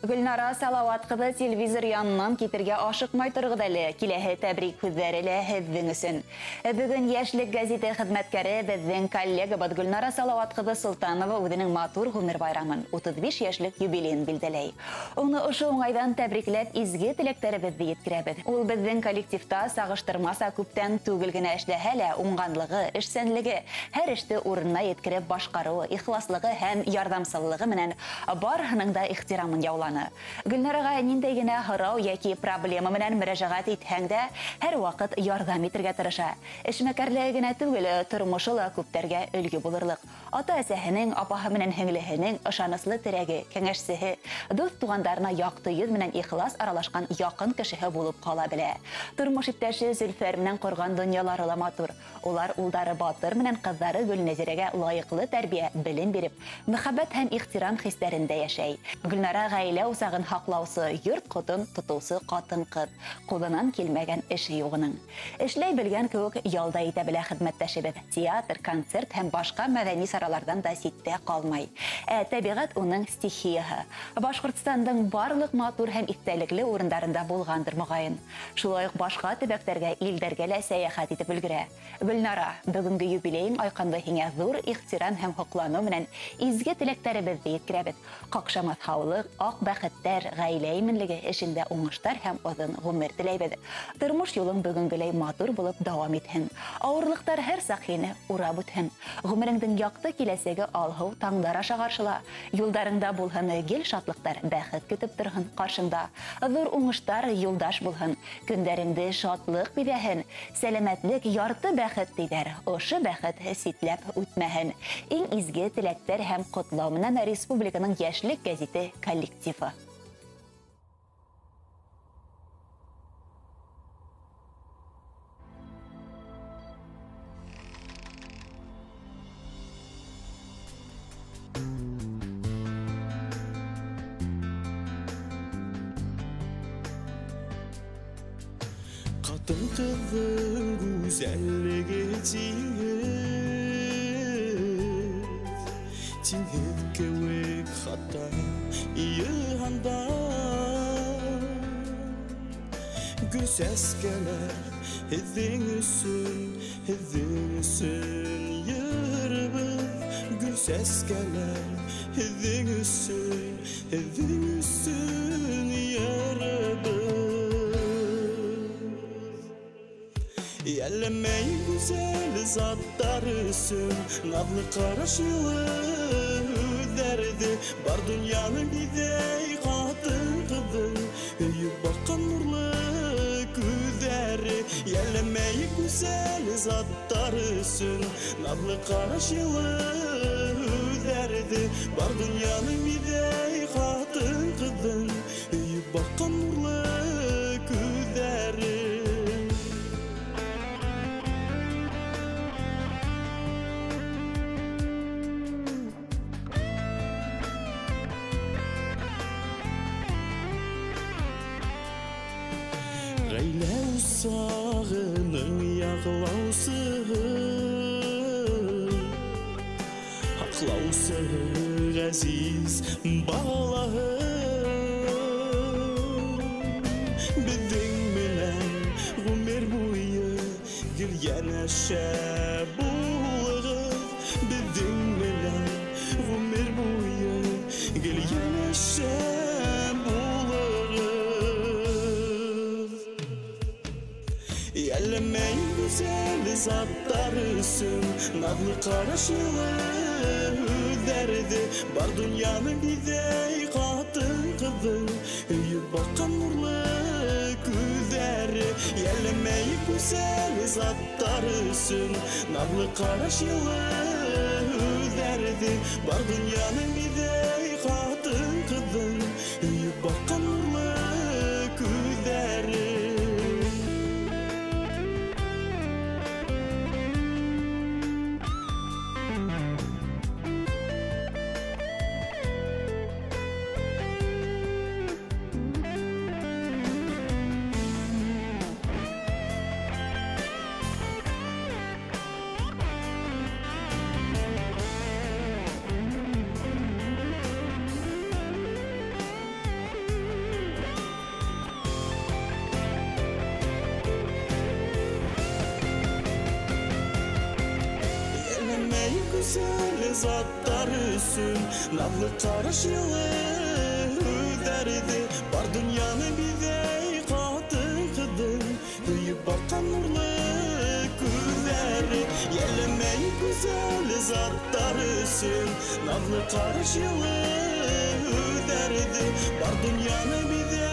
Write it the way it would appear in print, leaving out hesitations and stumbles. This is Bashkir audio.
Гөлнара Салауат ҡыҙы телевизор янынан китергә ашыҡмай тороғоҙ әле. Киләһе тәбрик һүҙҙәре лә һеҙҙең өсөн. Бөгөн Йәшлек гәзите хеҙмәткәре беҙҙең коллегабыҙ Гөлнара Салауат ҡыҙы Солтанова үҙенең матур ғүмер байрамын 35 йәшлек юбилейын билдәләй. Уны ошо уңайҙан тәбрикләп изге теләктәребеҙҙе еткерәбеҙ. Ул беҙҙең коллективта сағыштырмаса күптән түгел генә эшләһә лә, уңғанлығы, эшсәнлеге, һәр эште урынына еткереп башҡарыуы, ихласлығы һәм ярҙамсыллығы менән барыһының да ихтирамын яуланы. Гөлнараға ниндәй генә һорау йәки проблема менән мөрәжәғәт итһәң дә, һәр ваҡыт ярҙам итергә тырыша. Эшмәкәрлеге генә түгел, тормошо ла күптәргә өлгө булырлыҡ. Ата-әсәһенең, апаһы менән һеңлеһенең ышаныслы терәге, кәңәшсеһе, дуҫ туғандарына яҡты йөҙ менән ихлас аралашҡан яҡын кешеһе булып ҡала белә. Тормош иптәше Зөлфәр менән ҡорған донъялары ла матур. Улар улдары Батыр менән ҡыҙҙары Гөлнәзирәгә лайыҡлы тәрбиә, белем биреп, мөхәббәт һәм ихтирам хистәрендә йәшәй. Гөлнара ғаилә усағын һаҡлаусы, йорт ҡотон тотоусы ҡатын-ҡыҙ. Ҡулынан килмәгән эше юғының. Эшләй белгән кеүек ял да итә белә хеҙмәттәшебеҙ. Театр, концерт һәм башҡа мәҙәни сараларҙан да ситтә ҡалмай. Ә тәбиғәт уның стихияһы. Башҡортостандың барлыҡ матур һәм иҫтәлекле урындарында булғандыр моғайын. Шулай уҡ башҡа төбәктәргә, илдәргә лә сәйәхәт итеп өлгөрә. Гөлнара, бөгөнгө юбилейың айҡанды һиңә ҙур ихтирам һәм һоҡланыу менән изге теләктәребеҙҙе еткерәбеҙ. Ҡаҡшамаҫ һаулыҡ, аҡ бәхеттәр, ғаилә именлеге, эшендә уңыштар һәм оҙон ғүмер теләйбеҙ. Тормош юлың бөгөнгөләй матур булып дауам итһен. Ауырлыҡтар һәр саҡ һине урап үтһен. Ғүмереңдең яҡты киләсәге алһыу таңдар аша ҡаршыла. Юлдарыңда булһын гел шатлыҡтар, бәхет көтөп торһон ҡаршыңда. Ҙур уңыштар юлдаш булһын. Көндәреңде шатлыҡ биҙәһен. Сәләмәтлек ярты бәхет тиҙәр. Ошо бәхет ситләп үтмәһен. Иң изге теләктәр һәм ҡотлау менән республиканың Йәшлек гәзите коллективы. Ҡатын-ҡыҙҙың гүзәллеге тиңһеҙ, тиңһеҙ кеүек хатта йыһанда. Гөл сәскәләр һеҙҙең өсөн, һеҙҙең өсөн йырыбыҙ. Гөл сәскәләр һеҙҙең өсөн, һеҙҙең өсөн йырыбыҙ. Йәлләмәй гүзәл заттар өсөн, наҙлы ҡараш йылы һүҙҙәрҙе, бар донъяны биҙәй ҡатын-ҡыҙҙың һөйөп баҡҡан нурлы күҙҙәре. Йәлләмәй гүзәл заттар өсөн, наҙлы ҡараш йылы һүҙҙәрҙе, бар донъяны биҙәй ҡатын-ҡыҙҙың һөйөп баҡҡан нурлы күҙҙәре. Ғаилә усағының яҡлаусыһы, һаҡлаусыһы ғәзиз балаһы. Беҙҙең менән ғүмер буйы гел йәнәшә булығыҙ. Беҙҙең менән ғүмер буйы гел йәнәшә булығыҙ. Йәлләмәй гүзәл заттар өсөн, наҙлы ҡараш йылы һүҙҙәрҙе, бар донъяны биҙәй ҡатын-ҡыҙҙың һөйөп баҡҡан нурлы күҙҙәре. Йәлләмәй гүзәл заттар өсөн, наҙлы ҡараш йылы һүҙҙәрҙе, бар донъяны биҙәй ҡатын-ҡыҙҙың һөйөп баҡҡан нурлы күҙҙәре. гүзәл заттар өсөн наҙлы ҡараш йылы һүҙҙәрҙе бар донъяны биҙәй ҡатын-ҡыҙҙың һөйөп баҡҡан нурлы күҙҙәре йәлләмәй гүзәл заттар өсөн наҙлы ҡараш йылы һүҙҙәрҙе бар донъяны биҙәй.